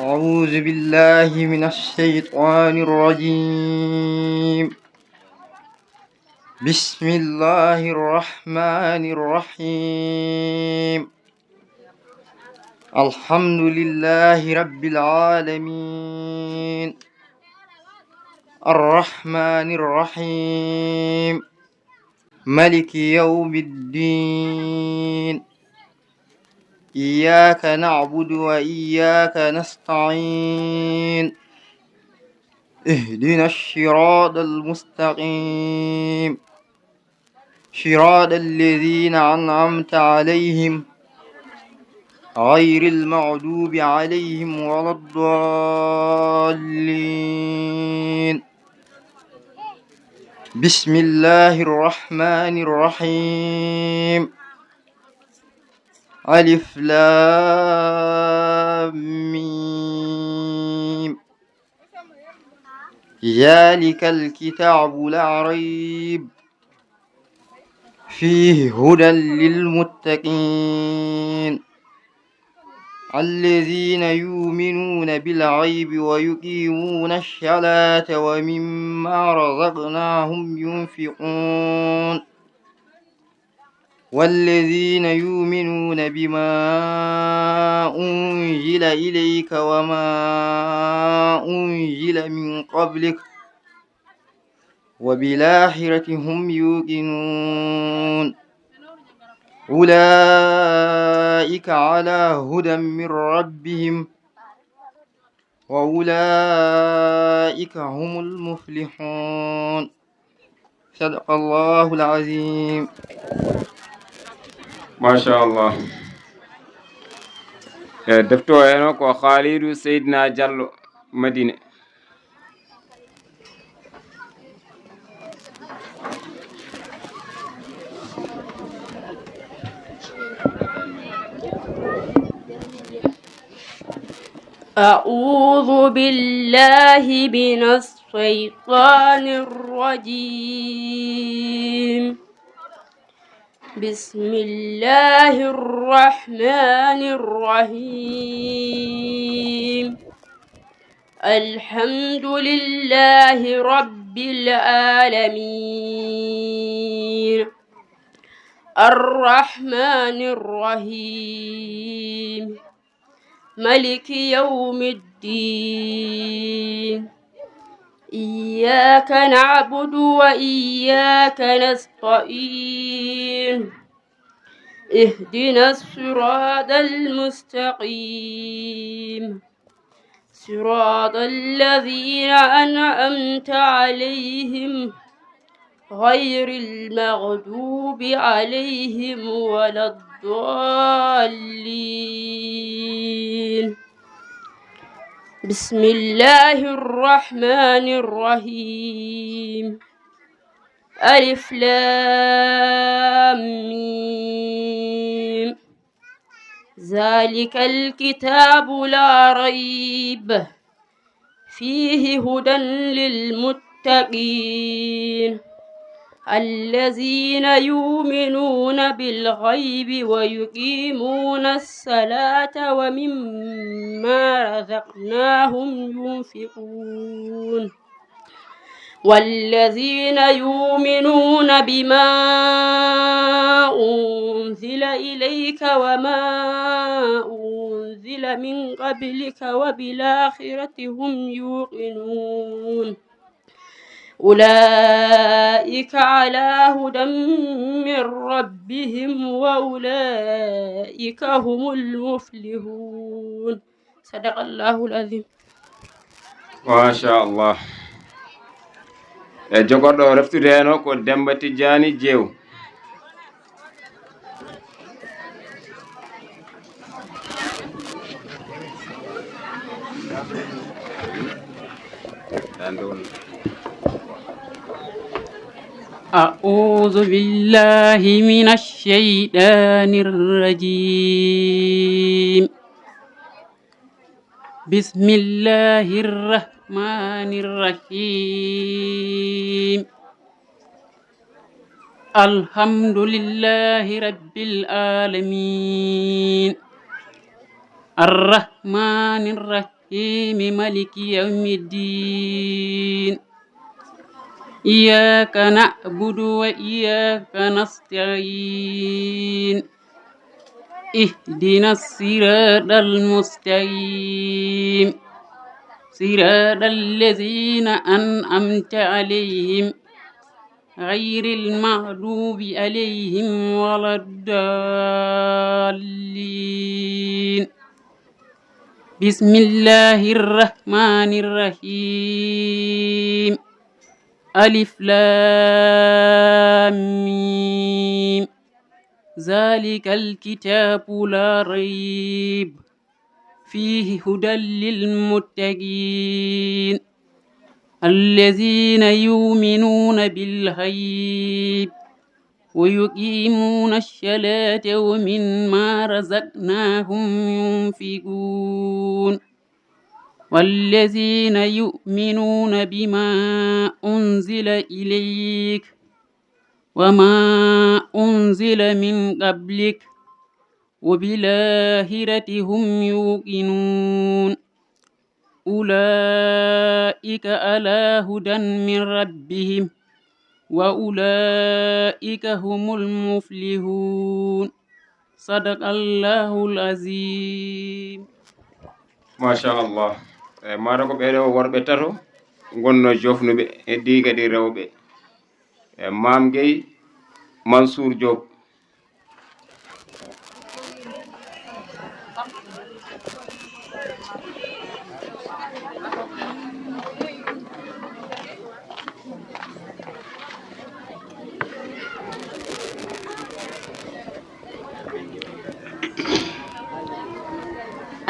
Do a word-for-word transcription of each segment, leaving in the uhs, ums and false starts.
أعوذ بالله من الشيطان الرجيم. بسم الله الرحمن الرحيم. الحمد لله رب العالمين. الرحمن الرحيم. ملك يوم الدين. إياك نعبد وإياك نستعين. اهدنا الصراط المستقيم. صراط الذين أنعمت عليهم غير المغضوب عليهم ولا الضالين. بسم الله الرحمن الرحيم. ألف لام ميم. ذلك الكتاب لا ريب فيه هدى للمتقين الذين يؤمنون بالغيب ويقيمون الصلاة ومما رزقناهم ينفقون والذين يؤمنون بما أنزل إليك وما أنزل من قبلك وبالآخرة هم يوقنون أولئك على هدى من ربهم وأولئك هم المفلحون. صدق الله العظيم. Machallah. E defte o heno ko Khalidou Seydina Diallo, Madine. أعوذ بالله من الشيطان الرجيم. بسم الله الرحمن الرحيم. الحمد لله رب العالمين. الرحمن الرحيم. ملك يوم الدين. إياك نعبد وإياك نستعين. اهدنا الصراط المستقيم. صراط الذين أنعمت عليهم غير المغضوب عليهم ولا الضالين. بسم الله الرحمن الرحيم. ألف لام ميم. ذلك الكتاب لا ريب فيه هدى للمتقين الذين يؤمنون بالغيب ويقيمون الصلاة ومما رزقناهم ينفقون والذين يؤمنون بما أنزل إليك وما أنزل من قبلك وبالآخرة هم يوقنون أولئك على هدى من ربهم وأولئك هم المفلحون. صدق الله العظيم. Machallah. E jogorɗo reftude heno ko Demba Tijjani Jeew. أعوذ بالله من الشيطان الرجيم. بسم الله الرحمن الرحيم. الحمد لله رب العالمين. الرحمن الرحيم. الرحيم. مالك يوم الدين. إياك نعبد وإياك نستعين. اهدنا الصراط المستقيم. صراط الذين أنعمت عليهم غير المغضوب عليهم ولا الضالين. بسم الله الرحمن الرحيم. ألف لام ميم. ذلك الكتاب لا ريب فيه هدى للمتقين الذين يؤمنون بالغيب ويقيمون الصلاة ومما رزقناهم ينفقون والذين يؤمنون بما أنزل إليك وما أنزل من قبلك وبالآخرة هم يوقنون أولئك على هدى من ربهم وأولئك هم المفلحون صدق الله العظيم. Machallah. E maata ko ɓeeɗo worɓe tato ngonno jofnuɓe e diga ɗi rewɓe. E Maam Gey, Mansour Diop.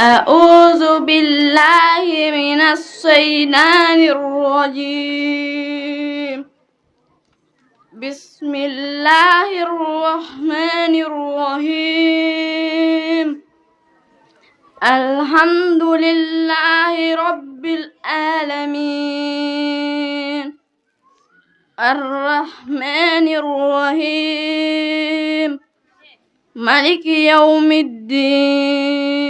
أعوذ بالله من الشيطان الرجيم. بسم الله الرحمن الرحيم. الحمد لله رب العالمين. الرحمن الرحيم. مالك يوم الدين.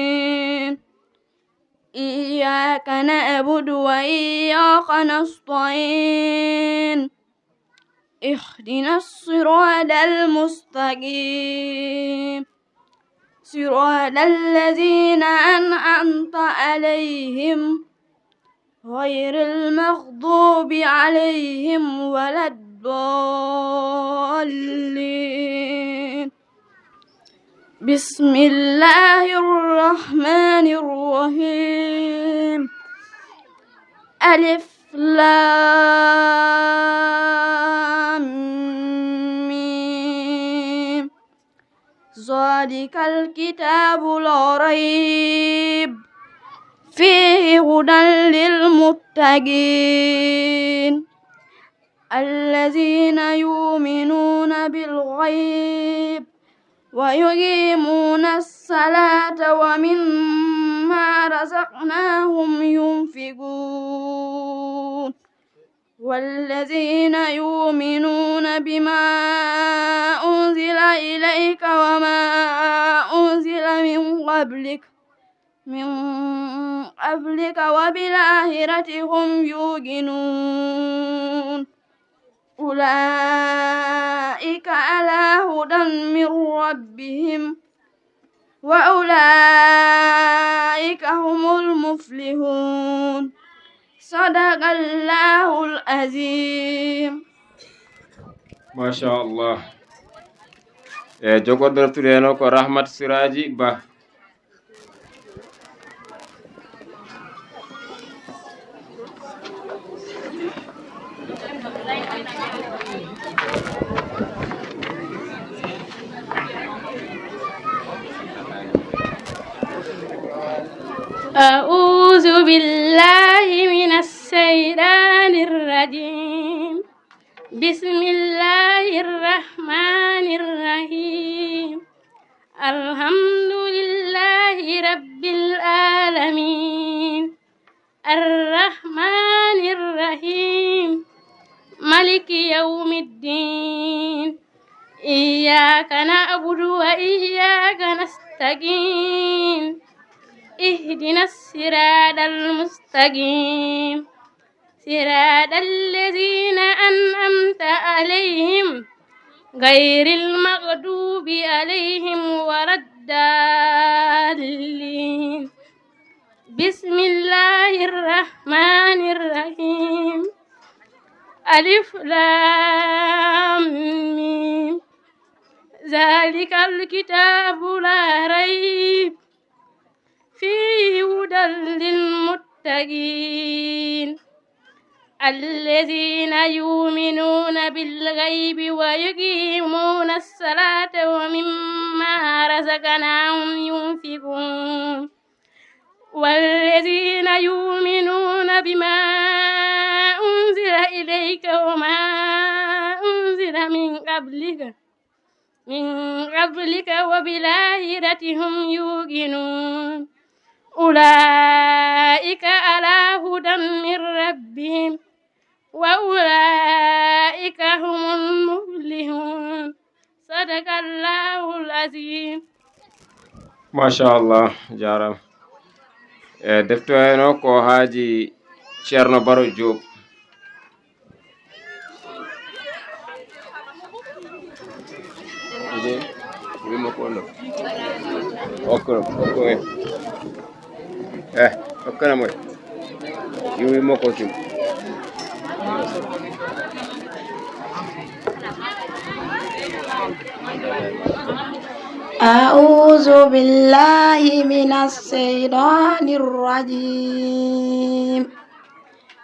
إياك نعبد وإياك نستعين. اهدنا الصراط المستقيم. صراط الذين أنعمت عليهم غير المغضوب عليهم ولا الضالين. بسم الله الرحمن الرحيم. ألف لام ميم. ذلك الكتاب لا ريب فيه هدى للمتقين الذين يؤمنون بالغيب ويقيمون الصلاة ومما رزقناهم ينفقون والذين يؤمنون بما أنزل إليك وما أنزل من قبلك من قبلك وبالآخرة هم يوقنون أولئك على هدى من ربهم وأولئك هم المفلحون صدق الله العظيم. Machallah. E jogorɗo reftude heen o ko Rahmat Siraji Ba. أعوذ بالله من الشيطان الرجيم. بسم الله الرحمن الرحيم. الحمد لله رب العالمين. الرحمن الرحيم. مالك يوم الدين. إياك نعبد وإياك نستعين. اهدنا الصراط المستقيم، صراط الذين أنعمت عليهم، غير المغضوب عليهم ولا الضالين. بسم الله الرحمن الرحيم. ألف لام ميم. ذلك الكتاب لا ريب فيه هدى للمتقين الذين يؤمنون بالغيب ويقيمون الصلاة ومما رزقناهم ينفقون والذين يؤمنون بما أنزل إليك وما أنزل من قبلك من قبلك وبالآخرة هم يوقنون أولئك على هدى من ربهم وأولئك هم المفلحون صدق الله العظيم. Machallah, jaaraama. E defte o heno ko haaji Ceerno Baro Diop. Wi makko on ɗo. Okko, okko en. Eh, okkana moy. Yo wi makko tim. أعوذ بالله من الشيطان الرجيم.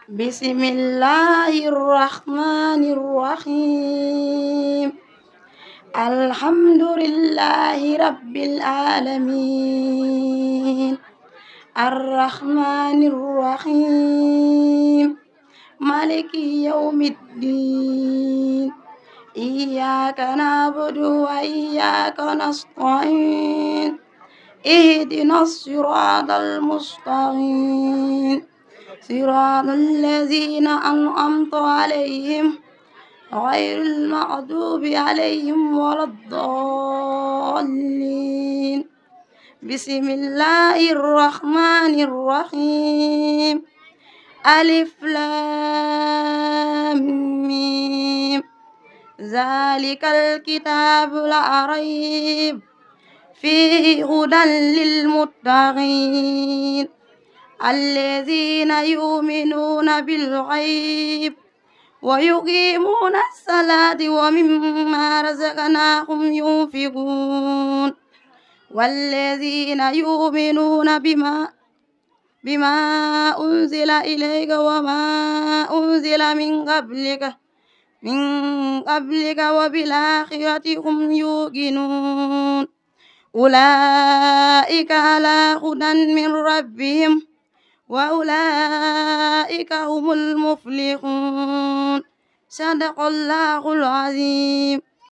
بسم الله الرحمن الرحيم. الحمد لله رب العالمين. الرحمن الرحيم. مالك يوم الدين. إياك نعبد وإياك نستعين. اهدنا الصراط المستقيم. صراط الذين أنعمت عليهم غير المغضوب عليهم ولا الضالين. بسم الله الرحمن الرحيم. ألف لام ميم. ذلك الكتاب لا ريب فيه هدى للمتقين الذين يؤمنون بالغيب ويقيمون الصلاة ومما رزقناهم ينفقون والذين يؤمنون بما بما أنزل إليك وما أنزل من قبلك من قبلك وبالآخرة هم يوقنون أولئك على هدى من ربهم وأولئك هم المفلحون صدق الله العظيم.